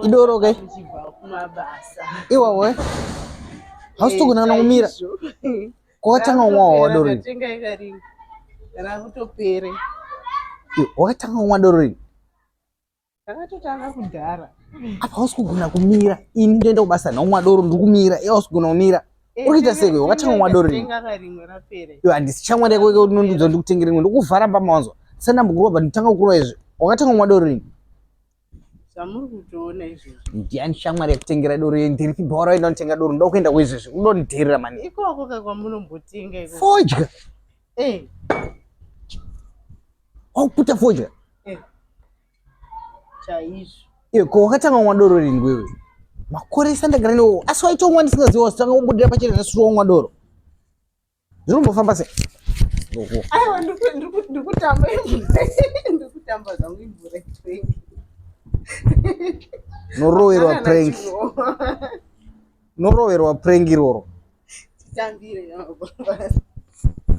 Idoro ke? Iwawe. Hausi kugona kana kumira. Kwakatanga kumwa wawa doro rini? Rakutopere. Wakatanga kumwa doro rini? Ndakatotanga kudhara. Apa hausi kugona kumira. Ini ndoenda kubasa nhaumwa doro ndiri kumira. Iwe hausi kugona kumira. Eh, Uri kuita sei? Wakatanga kumwa doro rini? Tenga karimwe rapere. Iwe handisi shamwari yako yekuti unondiudza ndikutengere rimwe ndokuvhara mbama wanzwa. Sandambokurova but nditanga kukurova izvi. Wakatanga kumwa doro rini? Zvamuri kutoona izvozvo. Ndiani shamwari yakutengera doro ye ndiri kubhora waenda unotenga doro ndoda kuenda kuizvezvi. Unondidherera mani. Ikoko ka kwamunombotenga ikoko. Fodya. Eh. Wakuputa fodya. Eh. Chaizvo. Iwe ko wakatanga kumwa doro rini wewe? Makore ese andagara newe asi waitomwa ndisingazivi wasitanga kubudira pachena nhasi uri womwa doro. Zvinombofamba sei? Aiwa ndiri kutamba ndiri kutamba zvangu imvura prank. Noroverwa prank. Noroverwa prank iroro. Titambire.